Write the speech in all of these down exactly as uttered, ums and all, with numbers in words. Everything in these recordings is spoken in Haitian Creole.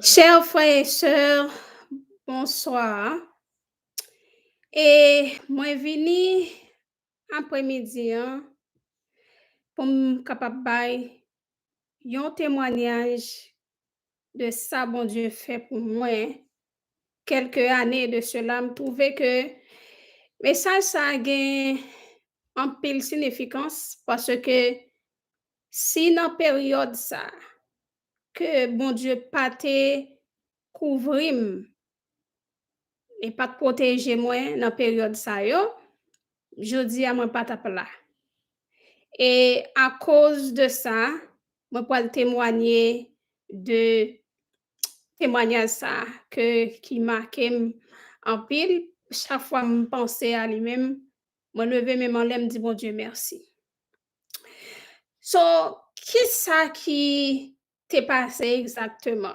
Chers frères et sœurs, bonsoir. E mwen vini apremidi an pou m kapab bay yon temwanyaj de sa Bondye fè pou mwen. Kèlke ane de sela, m twouve ke mesaj sa a gen anpil siyifikans, paske si nan peryòd sa ke Bondye pa te kouvri m, li pa t pwoteje mwen nan peryòd sa yo, jodi a mwen pa t ap la. E akoz de sa, mwen pral temwanye de temwanyaj sa ke, ki make m anpil. Chak fwa m panse a li menm, mwen leve men m anlè, m di Bondye mèsi. So, kisa ki te pase egzakteman?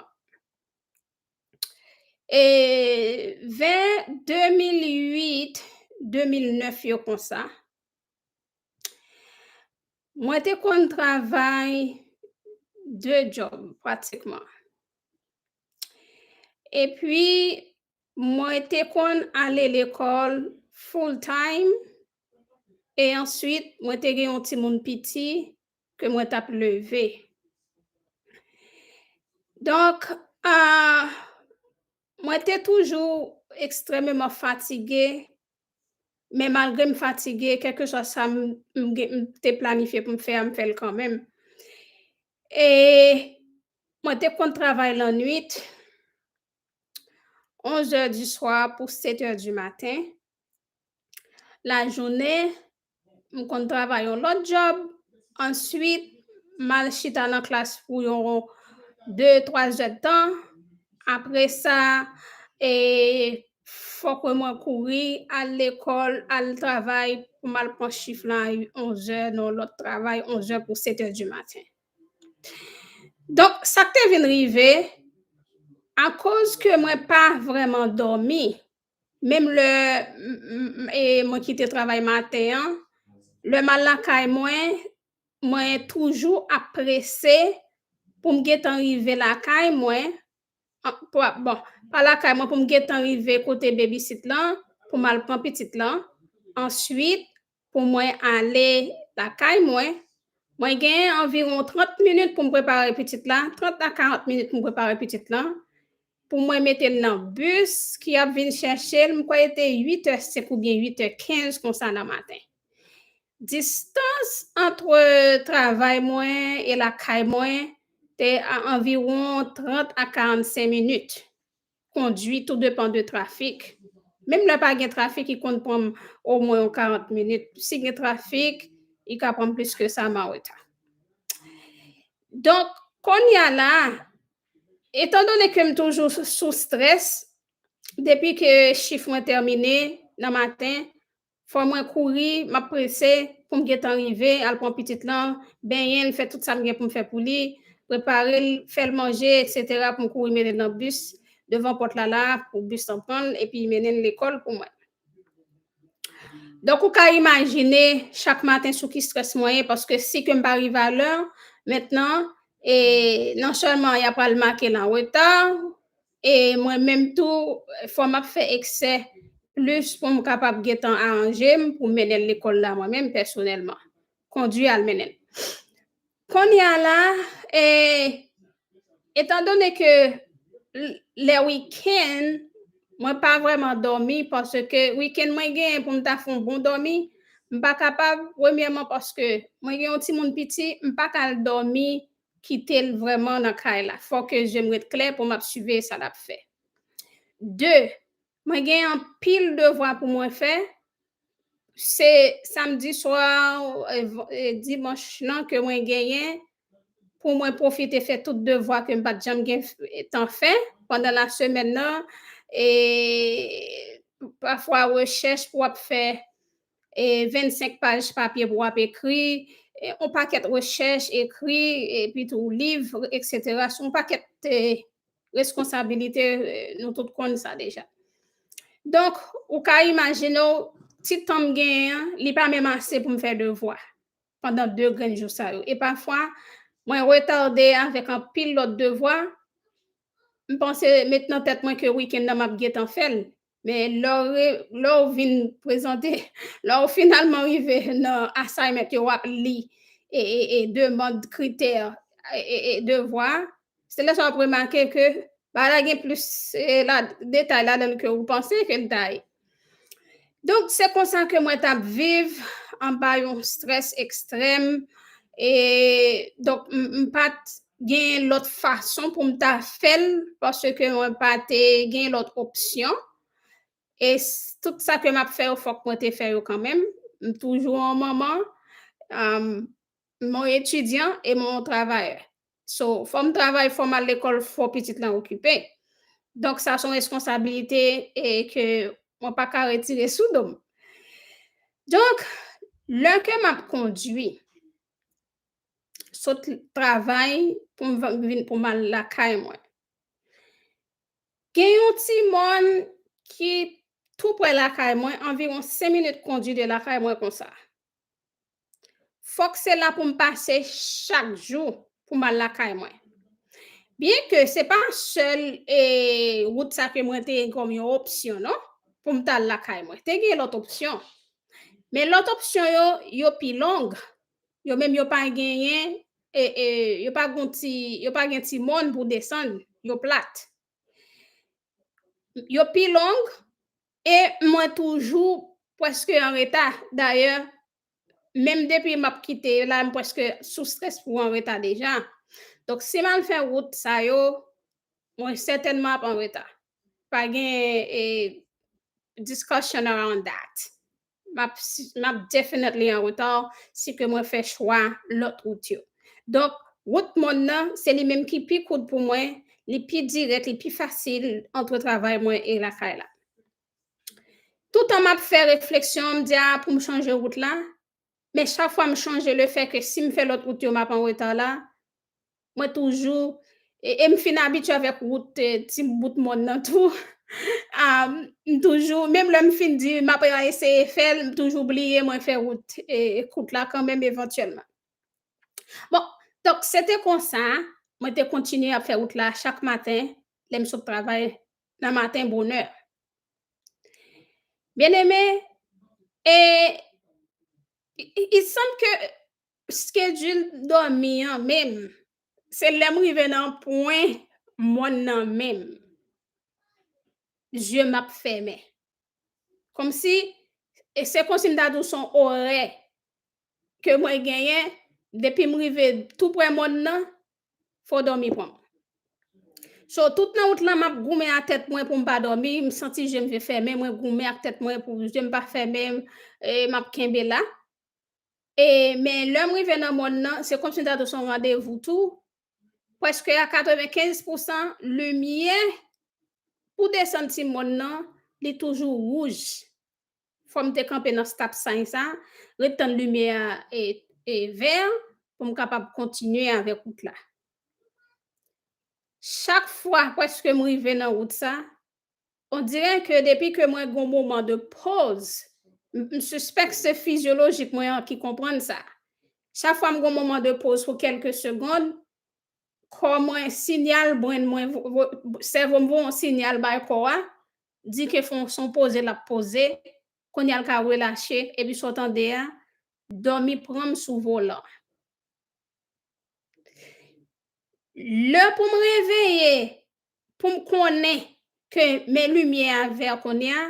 E vè de mil uit, de mil nèf yo konsa, mwen te konn travay de djòb pratikman. Epi, mwen te konn ale lekòl full time, e answit, mwen te gen yon timoun piti ke mwen t ap leve. Donk, ah, mwen te toujou ekstrèmeman fatige, men malgre m fatige, kèlkeswa sa m, m gen, m te planifye pou m fè a, m fè l kanmenm. E mwen te konn travay lannwit, onzè di swa pou setè di maten. Lajounen, m konn travay yon lòt djòb. Answit, m al chita nan klas pou yon de, twa zè d tan. Apre sa, e, fòk mwen kouri, al lekòl, al travay, pou m al pran chif lan a onzè, nan yon lòt travay, onzè pou setè di maten. Donk, sa k te vin rive, akoz ke mwen pa vrèman dòmi, menm lè m, m, m, e, mwen kite travay maten an, lè m al lakay mwen, mwen toujou ap prese pou m gentan rive lakay mwen, an, pou, bon, pa lakay mwen, pou m gentan rive kote babysit lan, pou m al pran pitit lan. Answit, pou mwen ale lakay mwen, mwen gen anviwon trant minit pou m prepare pitit la, trant a karant minit pou m prepare pitit lan, pou mwen mete l nan bis ki ap vin chèche l, m kwè li te uit è senk oubyen uit è kenz konsa nan maten. Distans ant travay mwen e lakay mwen te a anviwon trant a karannsenk minit. Kondwi, tou depann de trafik. Menm lè pa gen trafik, li konn pran m omwen yon karant minit. Si gen trafik, li ka pran m plis ke sa, m an reta. Donk, kounye a la, etandone ke m toujou sou, sou strès, depi ke chif mwen tèmine nan maten, fò mwen kouri, m ap prese pou m gentan rive, al pran pitit lan, benyen l, fè tout sa m gen pou m fè pou li, prepare l, fè l manje, etsetera, pou m kouri mete l nan bis, devan pòt la la, pou bis lan pran l, epi mennen l lekòl pou mwen. Donk, ou ka imajine chak maten sou ki strès mwen ye, paske si ke m pa rive a lè, mentnan, e non sèlman y ap al make l an reta, e mwen menm tou, fò m ap fè eksè plis pou m kapab gentan aranje m pou m mennen l lekòl la mwen menm pèsonèlman. Kondwi al mennen l. Kounye a la, e, etandone ke l-, lè wikenn, mwen pa vrèman dòmi, paske wikenn mwen genyen pou m ta fè yon bon dòmi, m pa kapab, premyèman, paske mwen gen yon timoun piti, m pa ka al dòmi, kite l vrèman nan kay la. Fò ke je m ret klè pou m ap siveye sa l ap fè. De, mwen gen anpil devwa pou mwen fè. Se samdi swa, e, v-, e, dimanch lan ke mwen genyen pou mwen pwofite fè tout devwa ke m pa t janm gen f-, e, tan fè pandan lasemèn nan. E pafwa rechèch pou w ap fè, e, vennsenk paj papye pou w ap ekri, e, yon pakèt rechèch, ekri, epi tou liv, etsetera. Se yon pakèt, e, responsabilite, e, nou tout konn sa deja. Donk, ou ka imajine w, ti tan m genyen an, li pa menm ase pou m fè devwa pandan de grenn jou sa yo. E pafwa, mwen retade avèk anpil lòt devwa, m panse met nan tèt mwen ke wikenn nan m ap gentan fè l. Men lè w re, lè w vin prezante, lè w finalman rive nan assignment yo, w ap li e, e, e demann, kritè, e, e, e devwa, se lè sa w ap remake ke bagay la gen plis, e, la, detay ladan l ke w panse ke l ta ye. Donk, se konsa ke mwen t ap viv anba yon strès ekstrèm. E, donk, m, m pa t gen lòt fason pou m ta fè l, paske mwen pa te gen lòt opsyon. E s, tout sa ke m ap fè yo, fòk mwen te fè yo kanmenm. M toujou yon manman, um, m yon etidyan e m yon travayè. So, fò m travay, fò m al lekòl, fò pitit lan okipe. Donk, sa se yon responsabilite e ke mwen pa ka retire sou do m. Donk, lè ke m ap kondwi, sot travay pou m va, vin, pou m al lakay mwen. Gen yon ti mòn ki tou prè lakay mwen, anviwon senk minit kondwi de lakay mwen konsa. Fòk se la pou m pase chak jou pou m al lakay mwen. Byen ke se pa sèl, e, wout sa ke mwen te gen kòm yon opsyon, non, pou m ta al lakay mwen. Te gen lòt opsyon. Men lòt opsyon yo, yo pi long. Yo menm yo pa genyen, e, e, yo pa gon ti, yo pa gen ti mòn pou desann, yo plat. Yo pi long, e mwen toujou prèske an reta. Dayè, menm depi m ap kite la, m prèske sou strès pou an reta deja. Donk, si m al fè wout sa yo, mwen sètènman ap an reta. Pa gen, e, discussion around that. M ap, m ap definitely an reta si ke mwen fè chwa lòt wout yo. Donk, wout mòn nan, se li menm ki pi kout pou mwen, li pi dirèk, li pi fasil ant travay mwen e lakay la. Toutan m ap fè refleksyon, m di, a, pou m chanje wout la, men chak fwa m chanje le fè ke si m fè lòt wout yo, m ap an reta la, mwen toujou, e, e m fin abitye avèk wout, e, ti bout mòn nan tou. A, m toujou, menm lè m fin di, m ap eseye fè l, m toujou bliye mwen fè wout, e, e, kout la kanmenm evantyèlman. Bon, donk, se te konsa, mwen te kontinye ap fè wout la chak maten, lè m sot travay nan maten bonè. Byeneme, e, i, i, i sanm ke schedule dòmi an menm, se lè m rive nan pwen mòn nan menm, zye m ap fèmen. Kòmsi, e se kòmsi m ta di w se yon orè ke mwen genyen, depi m rive tou prè mòn nan, fò dòmi pran m. So, tout nan wout lan, m ap goumen ak tèt mwen pou m pa dòmi, m santi je m vle fèmen, mwen goumen ak tèt mwen pou je m pa fèmen, e m ap kenbe la. E, men lè m rive nan mòn nan, se kòmsi m ta di w se yon randevou tou. Prèske a katrevenkenz pousan limyè pou desann ti mòn nan, li toujou wouj. Fò m te kanpe nan stop sign sa, ret tann limyè a, e, e vè, pou m kapab kontinye avèk wout la. Chak fwa prèske m rive nan wout sa, on dirait que depi ke mwen gon moman de pause, m, m sispèk se fizyolojik mwen an ki konprann sa. Chak fwa m gon moman de pause pou kèlke segonn, kò mwen, sinyal brenn mwen, vo-, vo-, sèvo m voye yon sinyal bay kò a, di ke fò, se yon poze l ap poze, kounye a l ka relache, epi sa w tande a, dòmi pran m sou volan. Lè pou m reveye, pou m konnen ke men limyè a vè kounye a,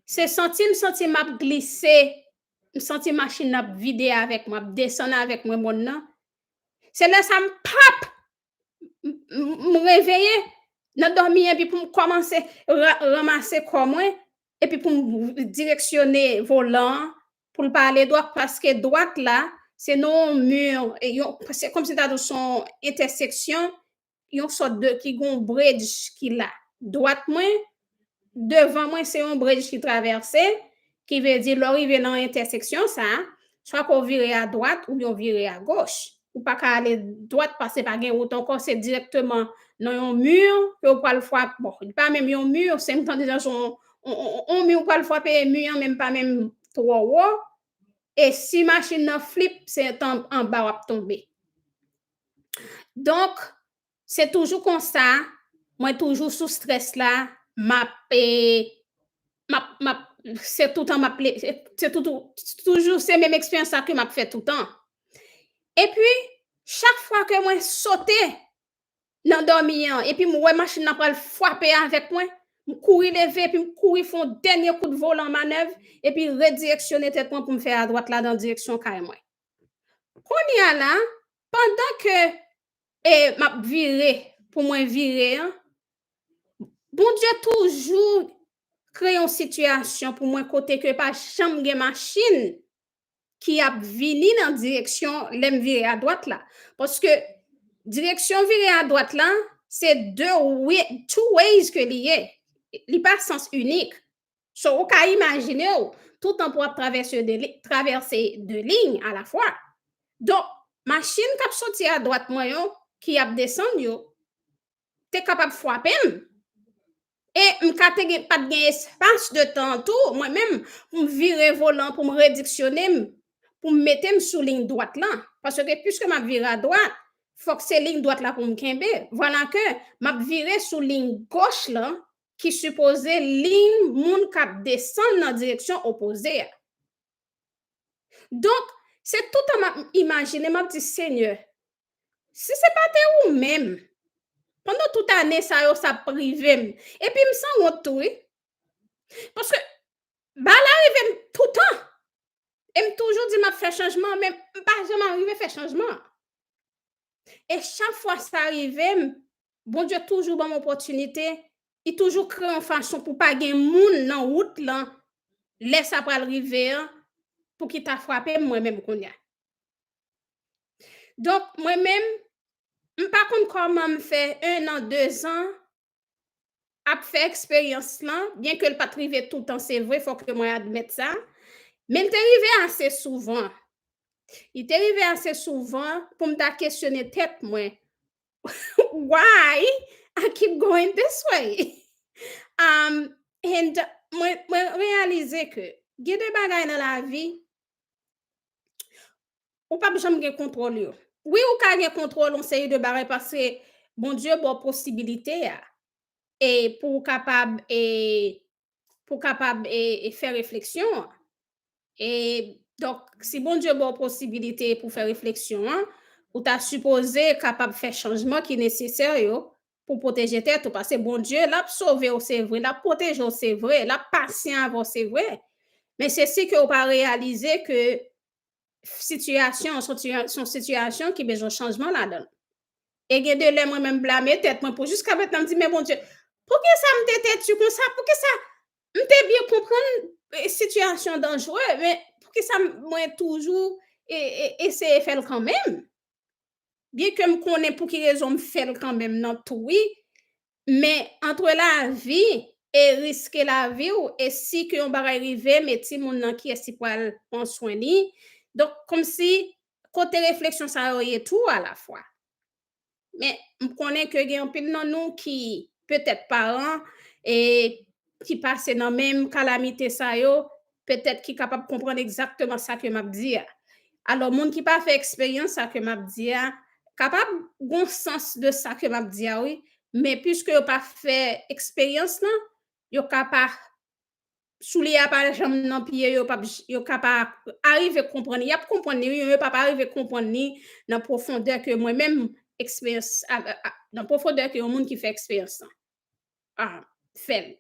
se santi m santi m ap glise, m santi machin nan ap vide avèk mwen, ap desann avèk mwen mòn nan. Se lè sa m pap, m, m, m reveye nan dòmi epi pou m kòmanse ra-, ranmase kò mwen, epi pou m direksyone volan an, pou l pa ale dwat, paske dwat la, se nan yon mi, e yon, se kòmsi ta di w se yon entèseksyon, yon sòt de, ki gon bridge ki la. Dwat mwen, devan mwen, se yon bridge ki travèse, ki vle di lè w rive nan entèseksyon sa, swa ke w vire a dwat oubyen w vire a goch. Ou pa ka ale dwat paske pa gen wout ankò, se dirèkteman nan yon mi ke w pral frape. Bon, li pa menm yon mi, se m tande jan se yon, yon, yon, yon mi w pral frape, e mi an menm pa menm twò wo. E si machin nan flip, se tan anba w ap tonbe. Donk, se toujou konsa, mwen toujou sou strès la, m ap, e, m ap, m ap, se toutan m ap, se toutou, toujou se menm eksperyans sa ke m ap fè toutan. Epi, chak fwa ke mwen sote nan dòmi an, epi m wè machin nan pral frape avèk mwen, m kouri leve, epi m kouri fè yon dènye kout volan manèv, epi redireksyone tèt mwen pou m fè adwat la nan direksyon kay mwen. Kounye a la, pandan ke, e, m ap vire, pou mwen vire an, Bondye toujou kreye yon sitiyasyon pou mwen kote ke pa janm gen machin ki ap vini nan direksyon lè m vire adwat la. Paske direksyon vire adwat la, se de way, two ways ke li ye. Li pa sans inik. So, ou ka imajine w, toutan pou w ap travèse de, li- travèse de liy alafwa. Donk, machin k ap soti adwat mwen yo, ki ap desann yo, te kapab frape m. E m ka te gen, pa t gen espas de tan tou, mwen menm, pou m vire volan, pou m rediksyone m, pou m mete m sou liy dwat lan. Paske piske m ap vire adwat, fòk se liy dwat la pou m kenbe. Vwala ke m ap vire sou liy goch lan, ki sipoze liy moun k ap desann nan direksyon opoze a. Donk, se toutan m ap imajine, m ap di, Senyè, si se pa te ou menm, pandan tout ane sa yo, sa ap rive m. Epi m sanwont tou, wi. Paske bagay la rive m toutan. E m toujou di m ap fè chanjman, men m pa janm arive fè chanjman. E chak fwa sa rive m, Bondye toujou ban m opòtinite, li toujou kreye yon fason pou pa gen moun nan wout lan, lè sa pral rive an, pou ki ta frape m, mwen menm kounye a. Donk, mwen menm, m pa konn kòman m fè en an, de zan, ap fè eksperyans lan, byen ke l pa t rive toutan, se vre, fòk ke mwen admèt sa, men l te rive ase souvan. Li te rive ase souvan pou m ta kesyone tèt mwen, "Why I keep going this way?" Um, and mwen, mwen reyalize ke gen de bagay nan lavi, ou p ap janm gen kontwòl yo. Wi, ou ka gen kontwòl yon seri de bagay paske Bondye ba w posibilite a. E pou w kapab, e, pou w kapab, e, e fè refleksyon an. E, donk, si Bondye ba w posibilite pou fè refleksyon an, ou ta sipoze kapab fè chanjman ki nesesè yo pou pwoteje tèt ou. Paske Bondye, l ap sove w, se vre, l ap pwoteje w, se vre, l ap pasyan avè w, se vre. Men se si ke w pa reyalize ke sitiyasyon, se yon sitiyasyon ki bezwen chanjman ladan l. E gen de lè mwen menm blame tèt mwen pou jiskaprezan m di, "Men Bondye, poukisa m te tèti konsa? Poukisa m te byen konprann, e, sitiyasyon danjere, men poukisa mwen toujou, e, e, eseye fè l kanmenm?" Byen ke m konnen pou ki rezon m fè l kanmenm nan tou, wi, men antre lavi e riske lavi w, e si ke yon bagay rive, men timoun nan kiyès ki pral pran swen li? Donk, kòmsi kote refleksyon sa yo ye tou alafwa. Men, m konnen ke gen anpil nan nou ki petèt paran, e ki pase nan menm kalamite sa yo, petèt ki kapab konprann egzakteman sa ke m ap di a. Alò, moun ki pa fè eksperyans sa ke m ap di a, kapab gon sans de sa ke m ap di a, wi, men piske yo pa fè eksperyans lan, yo ka pa, soulye a pa janm nan pye yo, p ap j-, yo ka pa arive konprann li. Y ap konprann li, wi, men yo p ap arive konprann li nan pwofondè ke mwen menm, eksperyans, a, a, a, nan pwofondè ke yon moun ki fè eksperyans lan, a, fè l.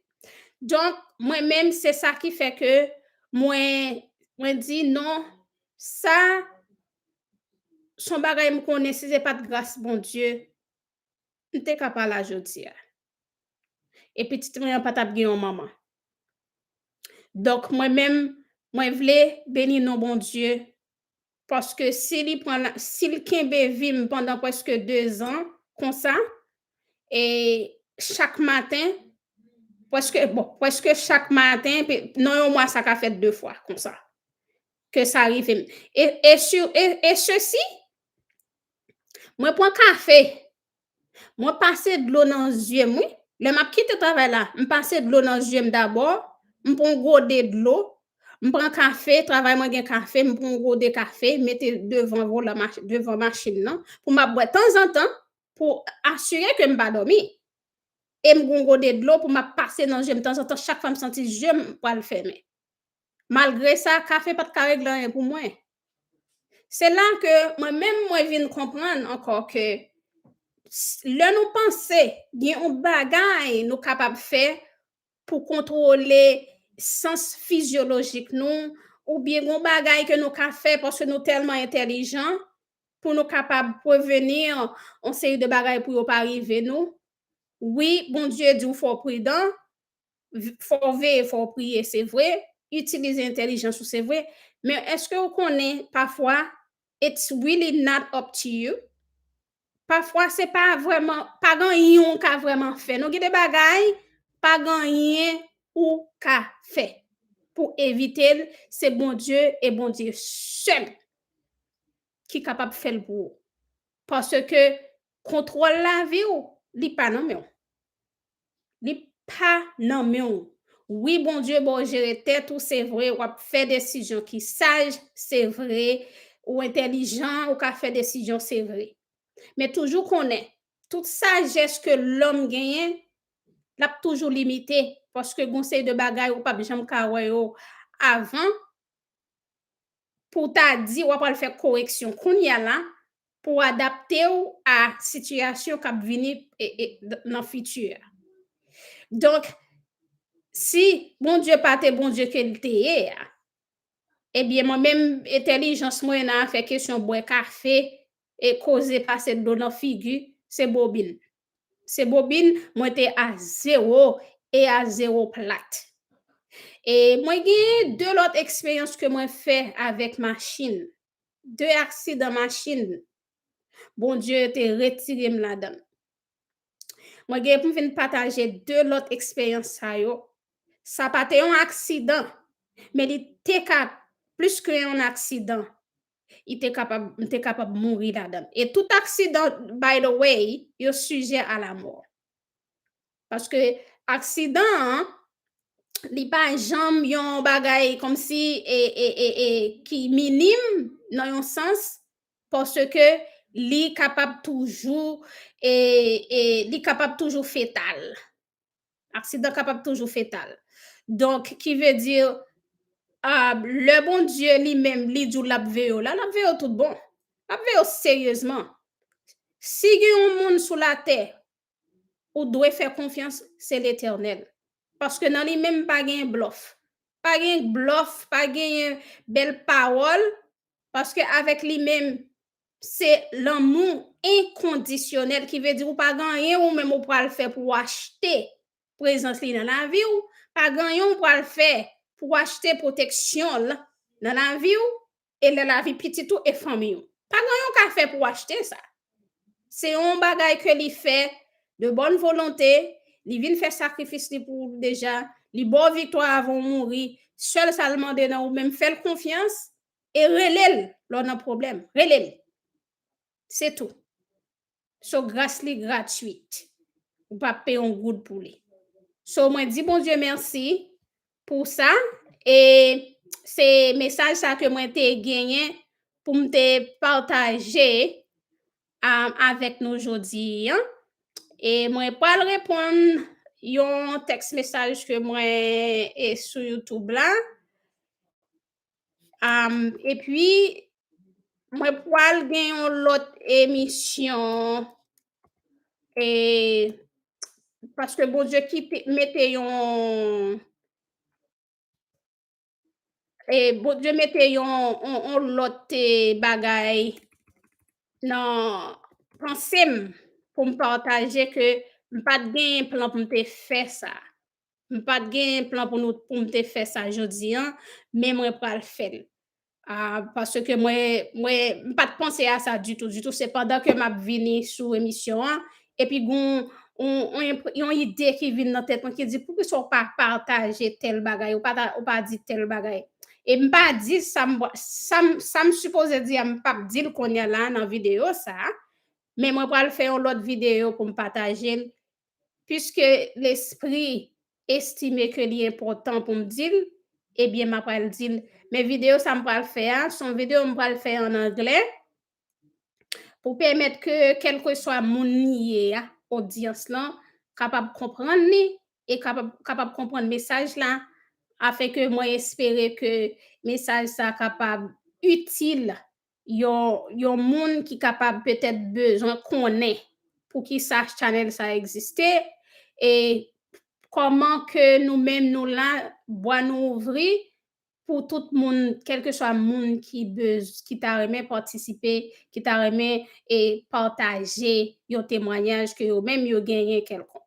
Donk, mwen menm, se sa ki fè ke mwen, mwen di non, sa, se yon bagay m konnen, si se pa t gras Bondye, m te ka pa la jodi a. E pitit mwen an pa t ap gen yon manman. Donk, mwen menm, mwen vle beni non Bondye, paske si li pran la, si l kenbe vi m pandan prèske de zan, konsa, e chak maten, prèske, bon, prèske chak maten, pe-, nan yon mwa, sa ka fèt de fwa, konsa, ke sa rive m. E, e si, e, e sesi, mwen pran kafe, mwen pase dlo nan zye m, wi. Lè m ap kite travay la, m pase dlo nan zye m dabò, m pran yon gode dlo, m pran kafe, travay mwen gen kafe, m pran yon gode kafe, mete devan volan mach-, devan machin nan, pou m ap bwè tanzantan, pou asire ke m pa dòmi. e m gen yon gode dlo pou m ap pase nan je m tanzantan, chak fwa m santi je m pral fèmen. Malgre sa, kafe pa t ka regle anyen pou mwen. Se la ke mwen menm mwen vin konprann ankò ke lè nou panse gen yon bagay nou kapab fè pou kontwole sans fizyolojik nou, oubyen gen yon bagay ke nou ka fè paske nou tèlman entèlijan pou nou kapab preveni yon seri de bagay pou yo pa rive nou. Wi, Bondye di w fò w pridan, fò w veye, fò w priye, se vre, itilize entèlijans ou, se vre, men èske w konnen pafwa it's really not up to you? Pafwa se pa vrèman, pa gen anyen w ka vrèman fè. Non, gen de bagay, pa gen anyen ou ka fè pou evite l, se Bondye e Bondye sèl ki kapab fè l pou ou. Paske kontwòl lavi w, li pa nan men w. Li pa nan men w. Wi, Bondye ba w jere tèt ou, se vre, w ap fè desizyon ki saj, se vre, ou entèlijan, ou ka fè desizyon, se vre. Men toujou konnen, tout sajès ke lòm genyen, l ap toujou limite, paske gon seri de bagay ou p ap janm ka wè yo avan, pou w ta di w ap al fè koreksyon kounye a la, pou w adapte w a sitiyasyon k ap vini e, e, nan fiti a. Donk, si Bondye pa te Bondye ke l te ye a, ebyen, mwen menm, entèlijans mwen nan afè kesyon bwè kafe e koze pase dlo nan figi, se bobin. Se bobin, mwen te a zewo e a zewo plat. E mwen gen de lòt eksperyans ke mwen fè avèk machin. De aksidan machin. Bondye te retire m ladan l. Mwen gen pou m vin pataje de lòt eksperyans sa yo. Sa pa te yon aksidan, men li te ka plis ke yon aksidan. Li te kapab, m te kapab mouri ladan l. E tout aksidan, by the way, yo sijè a lamò. Paske aksidan an, li pa janm yon bagay kòmsi e, e, e, e, ki minim nan yon sans, paske li kapab toujou, e, e, li kapab toujou fetal. Aksidan kapab toujou fetal. Donk, ki vle di, ah, lè Bondye li menm, li di w l ap veye w la, l ap veye w tout bon. L ap veye w seryezman. Si gen yon moun sou latè, ou dwe fè konfyans, se Letènèl. Paske nan li menm pa gen blòf. Pa gen blòf, pa gen bèl pawòl, paske avèk li menm, se lanmou enkondisyonèl, ki vle di ou pa gen anyen ou menm ou pral fè pou w achte prezans li nan lavi w, pa gen anyen ou pral fè pou w achte pwoteksyon l nan lavi w, e nan lavi pitit ou e fanmi w. Pa gen anyen ou ka fè pou w achte sa. Se yon bagay ke li fè de bòn volonte, li vin fè sakrifis li pou ou deja, li ba w viktwa avan w mouri, sèl sa l mande nan ou menm, fè l konfyans e rele l lè w nan pwoblèm. Rele l. Se tou. So, gras li gratwit. Ou pa peye yon goud pou li. So, mwen di Bondye mèsi pou sa. E se mesaj sa ke mwen te genyen pou m te pataje, um, avèk nou jodi a. E mwen pral reponn yon tèks mesaj ke mwen e sou YouTube la. Um, epi, mwen pral gen yon lòt emisyon, e, paske Bondye kite, mete yon, e, Bondye mete yon, yon, yon lòt, e, bagay nan panse m pou m pataje ke m pa t gen plan pou m te fè sa. M pa t gen plan pou nou, pou m te fè sa jodi a, men mwen pral fè l. Ah, paske mwen, mwen, m pa t panse a sa ditou, ditou. Se pandan ke m ap vini sou emisyon an, epi gon, yon, yon, yon ide ki vin nan tèt mwen ki di, "Poukisa w pa pataje tèl bagay, ou pa ta, ou pa di tèl bagay?" E m pa di sa m, sa m, sa m sipoze di a, m p ap di l kounye a la nan videyo sa a, men mwen pral fè yon lòt videyo pou m pataje l. Piske Lespri estime ke li enpòtan pou m di l, ebyen, m ap pral di l. Men videyo sa m pral fè a, se yon videyo m pral fè an anglè, pou pèmèt ke kèlkeswa moun li ye a, odyans lan, kapab konprann li e kapab, kapab konprann mesaj la, afenke mwen espere ke mesaj sa kapab itil yon, yon moun ki kapab petèt bezwen konnen poukisa chanèl sa egziste e kòman ke nou menm nou la, bwa nou ouvri pou tout moun, kèlkeswa moun ki bez-, ki ta renmen patisipe, ki ta renmen e pataje yon temwayaj ke yo menm yo genyen kèlkonk.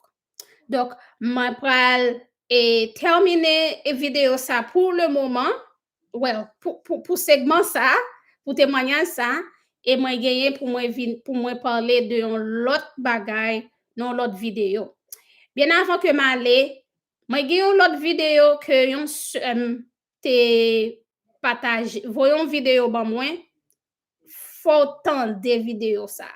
Donk, mwen pral e tèmine e videyo sa pou le moman. Well, pou, pou, pou segman sa, pou temwayaj sa, e mwen genyen pou mwen vin, pou mwen pale de yon lòt bagay nan yon lòt videyo. Byen avan ke m ale, mwen gen yon lòt videyo ke yon sè m te pataje, voye yon videyo ban mwen, fò w tande videyo sa.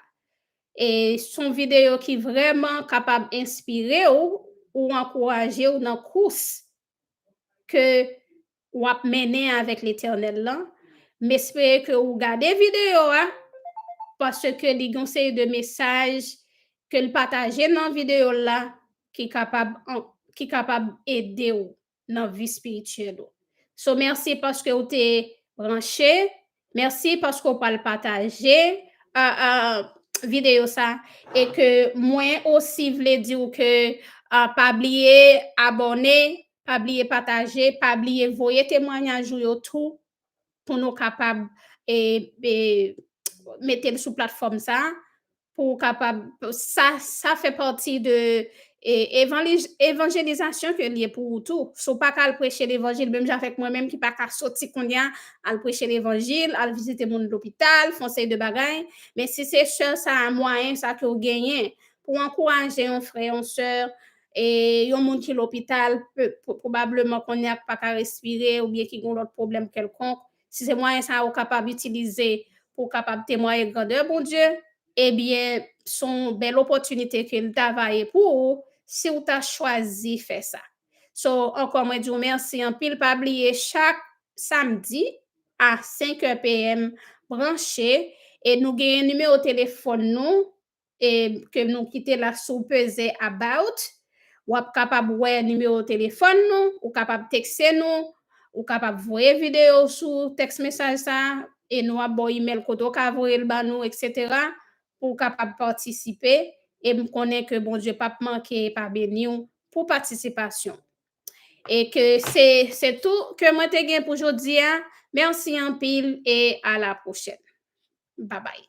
E se yon videyo ki vrèman kapab enspire w, ou ankouraje w nan kous ke w ap mennen avèk Letènèl lan. M espere ke ou gade videyo a, paske li gen yon seri de mesaj ke l pataje nan videyo la ki kapab an-, ki kapab ede w nan vi espirityèl ou. So, mèsi paske ou te branche. Mèsi paske ou pral pataje, a, a, videyo sa. E ke mwen osi vle di w ke, a, pa bliye abòne, pa bliye pataje, pa bliye voye temwayaj ou yo tou pou nou kapab e, e, mete l sou platfòm sa, pou w kapab, sa, sa fè pati de e, evanli-, evanjelizasyon ke l ye pou ou tou. Si w pa ka al preche levanjil, menm jan avèk mwen menm ki pa ka soti kounye a, al preche levanjil, al vizite moun lopital, fè yon seri de bagay. Men si se sèl sa a, mwayen sa ke w genyen pou w ankouraje yon frè, yon sè, e yon moun ki lopital, pe-, po-, pwobableman kounye a ki pa ka respire oubyen ki gen yon lòt pwoblèm kèlkonk, si se mwayen sa a ou kapab itilize pou w kapab temwaye grandè Bondye, ebyen, se yon bèl opòtinite ke l ta va ye pou ou si w ta chwazi fè sa. So, ankò, mwen di w mèsi anpil. Pa bliye, chak samdi a senk è P M, branche, e nou genyen nimewo telefòn nou, e ke nou kite la si w peze about, w ap kapab wè nimewo telefòn nou, ou kapab tekste nou, ou kapab voye videyo sou tèks mesaj sa, e nou ap ba w imèl kote w ka voye l ban nou, etsetera, pou w kapab patisipe, e m konnen ke Bondye p ap manke pa beni w pou patisipasyon. E ke se, se tou ke mwen te gen pou jodi a. Mèsi anpil e a la pwochèn. Babay.